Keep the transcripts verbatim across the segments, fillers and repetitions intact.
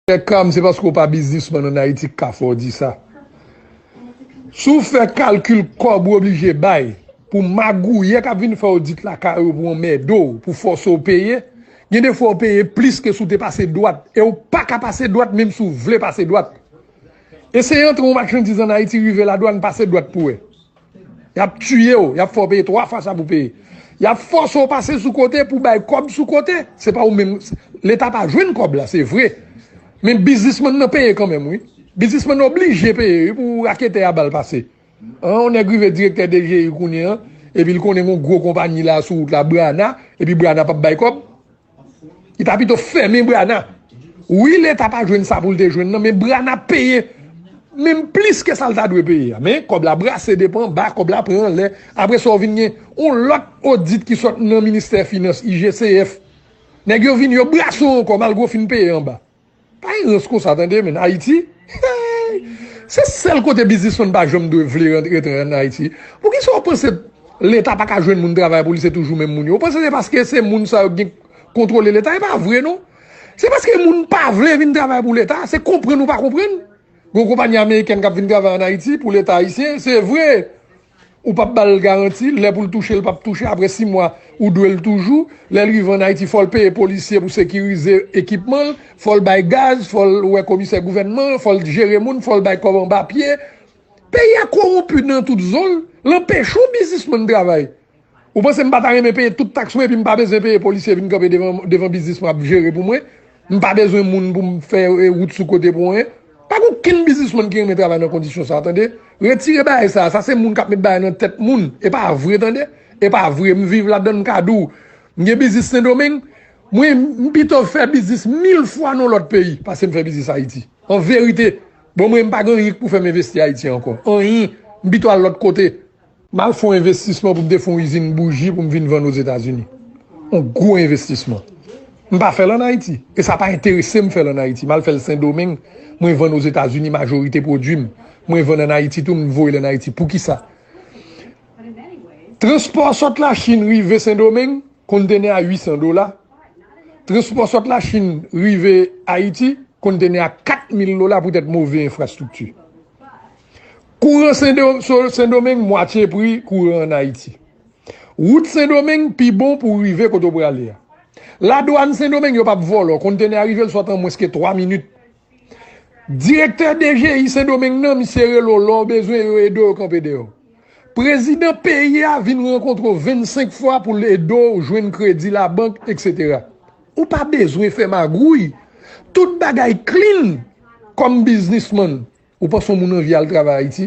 Monchè Kam, se paske w pa biznismann ann Ayiti k ka fè w di sa. Si w fè kalkil kòb ou oblije bay pou magouyè k ap vin fè odit lakay ou pou anmède w, pou fòse w peye, gen de fwa w peye plis ke si w te pase dwat. E w pa ka pase dwat menm si w vle pase dwat. Eseye antre yon machandiz ann Ayiti, rive ladwàn, pase dwat pou wè. Y ap tiye w, y ap fè w peye twa fwa sa pou peye. Y ap fòse w pase sou kote pou bay kòb sou kote. Se pa ou menm. Leta pa jwenn kòb la, se vre. Men biznismann nan peye kanmenm, wi. Biznismann nan oblije peye, wi, pou raketè a ba l pase. An, yon nèg rive direktè D G I kounye an, epi l konnen yon gwo konpayi la sou wout la, Brana, epi Brana p ap bay kòb. Li ta pito fèmen Brana. Wi, Leta pa jwenn sa pou l te jwenn nan, men Brana peye menm plis ke sa l ta dwe peye a. Men kòb la brase depi anba, kòb la pran anlè. Apre sa, w vin gen yon lòt odit ki sot nan ministè finans, I G C F. Nèg yo vin, yo brase w ankò, malgre w fin peye anba. Pa gen rans konsa, tande, men Ayiti, se sèl kote biznismann pa janm dwe vle rant-, rete ann Ayiti. Poukisa w panse Leta pa ka jwenn moun travay pou li, se toujou menm moun yo? Ou panse se paske se moun sa yo ki gen kontwole Leta? E pa vre, non. Se paske moun pa vle vin travay pou Leta, se konprann ou pa konprann. Gon konpayi amerikèn k ap vin travay ann Ayiti pou Leta ayisyen, se vre. Ou p ap ba l garanti, lè pou l touche, l p ap touche, apre sis mwa, ou dwe l toujou. Lè l rive ann Ayiti, fò l peye polisye pou sekirize ekipman l, fò l bay gaz, fò l wè komisè gouvènman, fò l jere moun, fò l bay kòb anba pye. Peyi a kowonpi nan tout zòn, l anpeche yon biznismann travay. Ou panse m pa ta renmen peye tout taks mwen epi m pa bezwen peye polisye vin kanpe devan, devan biznis mwen ap jere pou mwen? M pa bezwen moun pou m fè, e, wout sou kote pou anyen? Pa gen okenn biznismann ki renmen travay nan kondisyon sa, tande. Retire bagay sa, sa se moun k ap met bagay nan tèt moun. E pa vre, tande. E pa vre, m viv ladan, m ka di w. M gen biznis Sendomeng, mwen, m pito fè biznis mil fwa nan lòt peyi pase m fè biznis Ayiti. An verite, bon, mwen, m pa gen anyen pou fè m envesti Ayiti ankò. Anyen, m pito al lòt kote. M al fè yon envestisman pou m te fè yon izin bouji pou m vin vann Ozetazini. Yon gwo envestisman. M pa fè l ann Ayiti. E sa pa enterese m fè l ann Ayiti. M al fè l Sendomeng, mwen vann Ozetazini majorite pwodui m. Mwen vann ann Ayiti tou, m voye l ann Ayiti. Poukisa? Transpò sot Lachin rive Sendomeng, kontenè a uit san dola. Transpò sot Lachin rive Ayiti, kontenè a kat mil dola poutèt move enfrastrikti. Kouran Sendo-, so-, Sendomeng mwatye pri kouran ann Ayiti. Wout Sendomeng pi bon pou w rive kote w prale a. Ladwàn Sendomeng, yo p ap vòlò, kontenè a rive l sot an mwens ke twa minit. Direktè D G I Sendomeng nan, misye rele w lè w bezwen, yo ede w kanpe dèyè w. Prezidan peyi a vin rankontre w vennsenk fwa pou l ede w jwenn kredi labank, etsetera. Ou pa bezwen fè magouy. Tout bagay clean kòm biznismann. Ou panse yon moun anvi al travay Ayiti?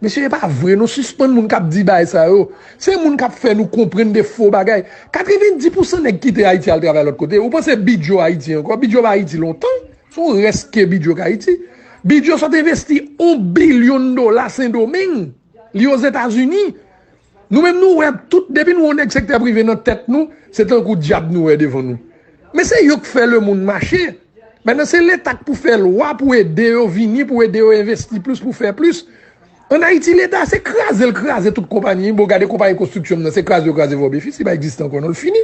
Mesye, e pa vre non, sispann moun k ap di bagay sa yo. Se moun k ap fè nou konprann de fo bagay. Katrevenndis pousan nèg kite Ayiti al travay lòt kote. Ou panse Bidjo Ayiti ankò? Bidjo pa Ayiti lontan. Se yon rès ke Bidjo k Ayiti. Bidjo sot envesti yon bilyon dola Sendomeng. Li Ozetazini. Nou menm nou wè tout, depi nou wè yon nèg sektè prive nan tèt nou, se tankou dyab nou wè devan nou. Men se yo k fè lemonn mache. Mentnan se Leta k pou fè lwa pou ede yo vini, pou ede yo envesti plis, pou fè plis. Ann Ayiti, Leta se kraze l kraze tout konpayi. Bon, gade konpayi konstriksyon m nan, se kraze yo kraze Vòbefi, li pa egziste ankò non, l fini.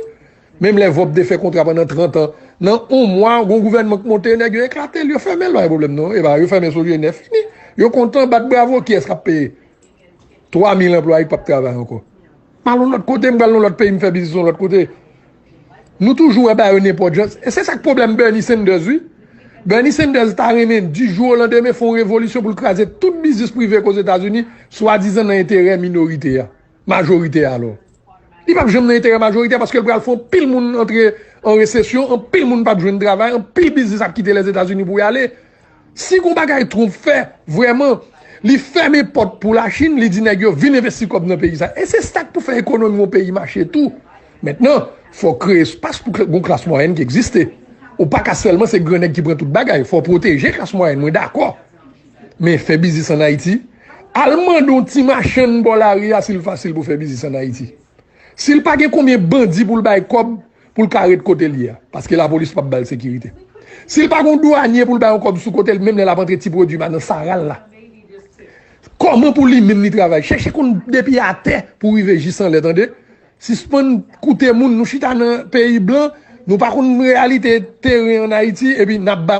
Menm lè Vòb te fè kontra pandan trant an, nan yon mwa, gon gouvènman k monte, nèg yo eklate l, yo fèmen l, pa gen pwoblèm non. E pa yo fèmen Sogener, fini. Yo kontan, bat bravo, kiyès k ap peye? Twa mil anplwaye k p ap travay ankò. M al yon lòt kote, m pral yon lòt peyi, m fè biznis yon lòt kote. Nou toujou wè bagay yo nenpòt jan. E se sa k pwoblèm Bernie Sanders, wi. Bernie Sanders ta renmen, di jou o landemen, fè yon revolisyon pou l kraze tout biznis prive k Ozetazini, swadizan nan enterè minorite a, majorite a alò. Li p ap janm nan enterè majorite a paske l pral fè anpil moun antre an resesyon, anpil moun p ap jwenn travay, anpil biznis ap kite Lèzetazini pou y ale. Si gon bagay Trump fè, vrèman, li fèmen pòt pou Lachin, li di nèg yo vin envesti kòb nan peyi sa. E se sa k pou fè ekonomi yon peyi mache tou. Mentnan, fò w kreye espas pou kla-, gon klas mwayèn ki egziste. Ou pa ka sèlman se gran nèg ki pran tout bagay. Fò w pwoteje klas mwayèn, mwen dakò. Men fè biznis ann Ayiti, al mande yon ti machann bò lari a si l fasil pou fè biznis ann Ayiti. Si l pa gen konbyen bandi pou l bay kòb pou l ka ret kote l ye a, paske lapolis p ap ba l sekirite. Si l pa gen yon dwanye pou l bay yon kòb sou kote l, menm lè l ap antre ti pwodui ma nan saral la. Kòman pou li menm li travay? Chèche konn depi atè pou rive jis anlè, tande. Sispann koute moun, nou chita nan peyi blan, nou pa konn reyalite teren ann Ayiti, epi n ap ba